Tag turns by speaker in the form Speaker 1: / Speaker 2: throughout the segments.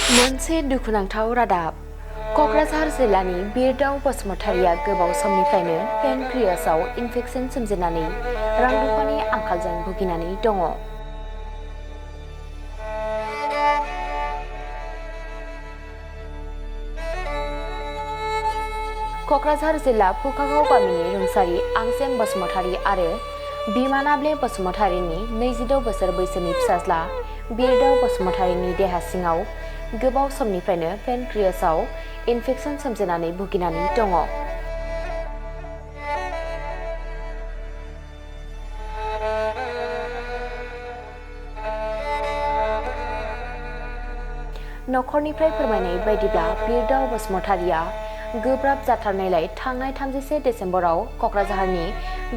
Speaker 1: मोनसे दुखुनांथाव रादाब क'क्राझार जिल्लानि बिरदाव बसुमतारीया गोबाव समनिफ्रायनो पेनक्रियासआव इनफेक्सन सोमजिनानै रां रुफानि आंखालजों भुगिनानै दङ। क'क्राझार जिल्ला फुखागाव गामिनि रुंसारि आंसें बसुमतारी आरो बिमा नाबले बसुमतारीनि 26 बोसोर बैसोनि फिसाज्ला बिरदाव बसुमतारीनि देहा सिङाव गोबाव समनिफ्रायनो पेनक्रियासआव इनफेक्सन सोमजिनानै भुगिनानै दङ। नखरनिफ्राय फोरमायनाय बायदिब्ला बिरदाव बसुमतारीया गोब्राब जाथारनायलाय थांनाय 31 डिसेम्बराव क'क्राझारनि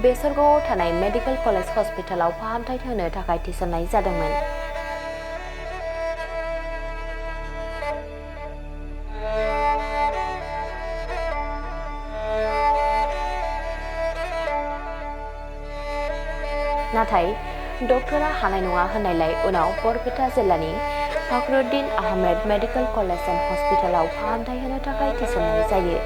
Speaker 1: बेसरगावआव थानाय मेडिकेल कलेज हस्पिटालाव फाहामथाय होनो थाखाय थिसननाय जादोंमोन। नाथाय डक्टरा हानाय नङा होननायलाय उनाव बरपेटा जिल्लानि Fakhruddin Ahmed medical college and हस्पिटालाव फाहामथाय होनो थाखाय थिसननाय जायो।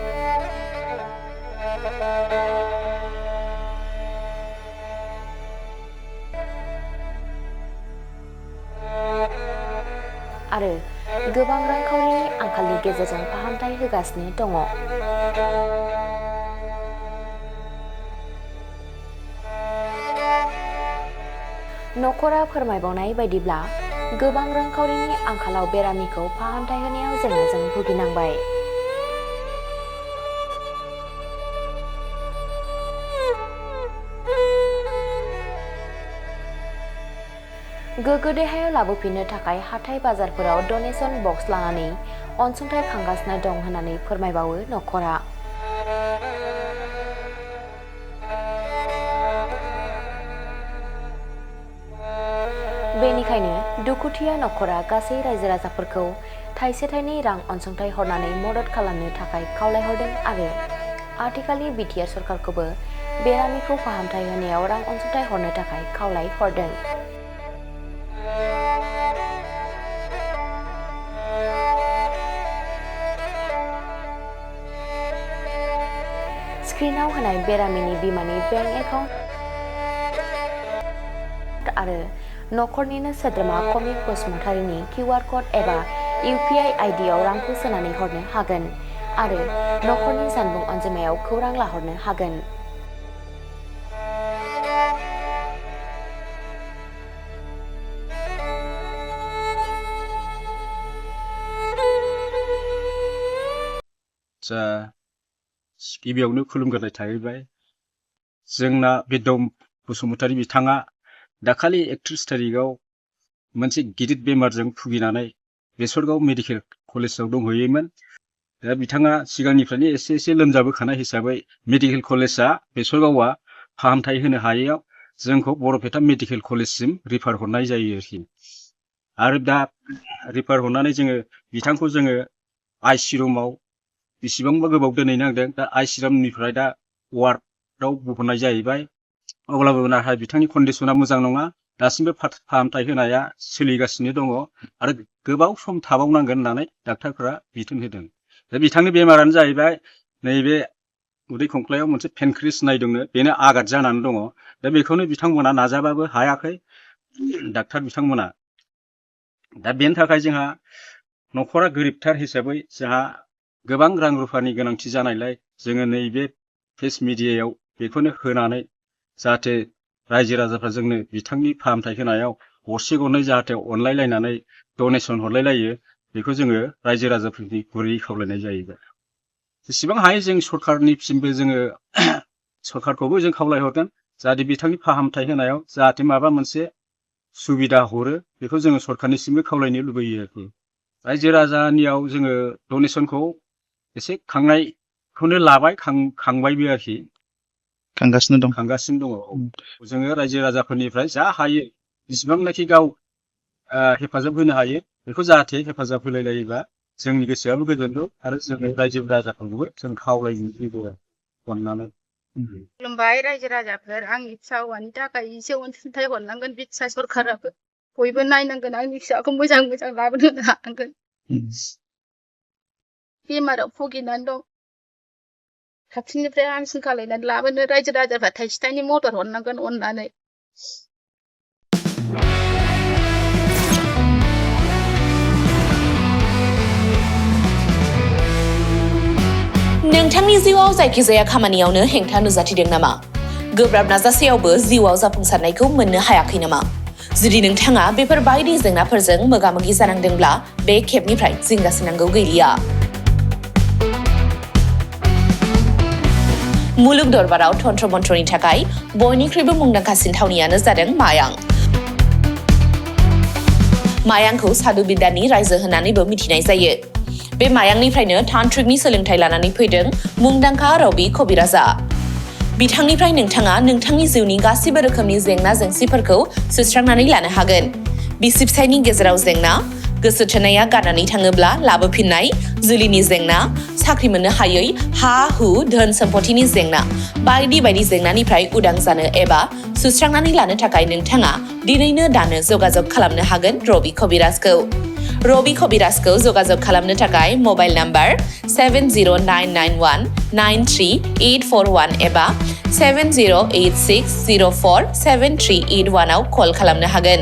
Speaker 1: आरो गोबां रांखावरिनि आंखालनि गेजेरजों फाहामथाय होगासिनो दङ। नखरा फोरमायबावनाय बायदिब्ला गोबां रांखावरिनि आंखालाव बेरामिखौ फाहामथाय होनायाव जेंनाजों भुगिनांबाय। गोग्गो देहायाव लाबोफिननो थाखाय हाथाय बाजारफोराव डनेशन बक्स लानानै अनसुंथाइ खांगासिनो दं होननानै फोरमायबावो नखरा। बेनिखायनो दुखुथिया नखरा गासै रायजो राजाफोरखौ थाइसे थाइनै रां अनसुंथाइ हरनानै मदद खालामनो थाखाय खावलायहरदों आरो आथिखालनि बिटिआर सरकारखौबो बेरामिखौ फाहामथाय होनायाव रां अनसुंथाइ हरनो थाखाय खावलायहरदों। स्क्रिनाव होनाय बेरामिनि बिमानि बेंक एकाउन्ट आरो नखरनिनो सोद्रोमा कमिक बसुमतारीनि QR क'ड एबा UPI ID आव रांखौ सोनानै हरनो हागोन आरो नखरनि जानबुं अनजिमायाव खौरां लाहरनो हागोन।
Speaker 2: गिबियावनो खुलुमग्रोनाय थाहैबाय। जोंना बिरदाव बसुमतारी बिथाङा दाखालि 31 थारिखआव मोनसे गिदिर बेमारजों भुगिनानै बेसरगाव मेडिकेल कलेजाव दंहैयोमोन। दा बिथाङा सिगांनिफ्रायनो एसे लोमजाबोखानाय हिसाबै मेडिकेल कलेजआ बेसरगावआ फाहामथाय होनो हायैयाव जोंखौ बरपेटा मेडिकेल कलेजसिम रिफार हरनाय जायो आरोखि। आरो दा रिफार हरनानै बिथांखौ आइसि रुमाव बेसेबांबा गोबाव दोनहैनांदों। दा आइसि रुमनिफ्राय दा वार्डआव बहरनाय जाहैबाय। अब्लाबो नाथाय बिथांनि कन्डिसना मोजां नङा। दासिमबो फाहामथाय होनाया सोलिगासिनो दङ आरो गोबाव सम थाबावनांगोन होननानै डाक्टारफोरा बिथोन होदों। दा बिथांनि बेमारानो जाहैबाय नैबे उदै खंख्लायाव मोनसे पेनक्रियास होननाय दङ, बेनो आघात जानानै दङ। दा बेखौनो बिथांमोना नाजाबाबो हायाखै डाक्टार बिथांमोना। दा बेनि थाखाय जोंहा नखरा गोरिबथार हिसाबै जोंहा गोबां रां रुफानि गोनांथि जानायलाय जोङो नैबे प्रेस मिडियायाव बेखौनो होनानै जाहाथे रायजो राजाफ्रा जोंनो बिथांनि फाहामथाय होनायाव गरसे गरनै जाहाथे अनलायलायनानै डनेशन हरलायलायो, बेखौ जोङो रायजो राजाफोरनि गुरै खावलायनाय जाहैबाय। जेसेबां हायो जों सरकारनिसिमबो सरकारखौबो जों खावलायहरगोन जाहाथे बिथांनि फाहामथाय होनायाव जाहाथे माबा मोनसे सुबिदा हरो, बेखौ जोङो सरकारनिसिमबो खावलायनो लुबैयो आरोखि। रायजो राजानियाव जोङो डनेशनखौ एसे खांनायखौनो लाबाय, खांबायबो आरोखि। खांगासिनो दङ। जोङो रायजो राजाफोरनिफ्राय जा हायो जेसेबांनाखि गाव हेफाजाब होनो हायो बेखौ जाहाथे हेफाजाब होलायलायोबा जोंनि गोसोआबो गोजोनगौ आरो जोङो रायजो राजाफोरखौबो जों खावलायनो अननानै।
Speaker 3: खुलुमबाय रायजो राजाफोर, आंनि फिसा हौवानि थाखाय एसे अनसुंथाइ हरनांगोन बिटिआर सरकाराबो। बयबो नायनांगोन, आंनि फिसाखौ मोजां लाबोनो हानांगोन। बेमाराव भुगिनानै दं साबसिननिफ्राय हामसिन खालायनानै लाबोनो रायजो राजाफ्रा थाइसे थाइनै मदद हरनांगोन अननानै।
Speaker 4: नोंथांनि जिउआव जायखिजाया खामानियावनो हेंथा नुजाथिदों नामा? गोब्राब नाजासेयावबो जिउआव जाफुंसारनायखौ मोननो हायाखै नामा? जुदि नोंथाङा बेफोर बायदि जेंनाफोरजों मोगा-मोगि जानांदोंब्ला बे खेबनिफ्राय जिंगासिनांगौ गैलिया। मुलुग दरबाराव तन्त्र मन्त्रनि थाखाय बयनिख्रुइबो मुंदांखासिन थावनियानो जादों मायां। मायांखौ साधु बिद्यानि रायजो होननानैबो मिथिनाय जायो। बे मायांनिफ्रायनो तान्त्रिकनि सोलोंथाइ लानानै फैदों मुंदांखा रबि कबिराजा। बिथांनिफ्राय नोंथाङा नोंथांनि जिउनि गासिबो रोखोमनि जेंना-जेंसिफोरखौ सुस्रांनानै लानो हागोन। बिसि-फिसायनि गेजेराव जेंना, गोसो थोनाया गारनानै थाङोब्ला लाबोफिननाय, जुलिनि जेंना, साख्रि मोननो हायै, हा-हु, धोन-सम्पथिनि जेंना, बायदि बायदि जेंनानिफ्राय उदां जानो एबा सुस्रांनानै लानो थाखाय नोंथाङा दिनैनो दानो जगाजग खालामनो हागोन रबि कबिराजखौ। रबि कबिराजखौ जगाजग खालामनो थाखाय मबाइल नाम्बार 7099193841 एबा 7086047381 आव कल खालामनो हागोन।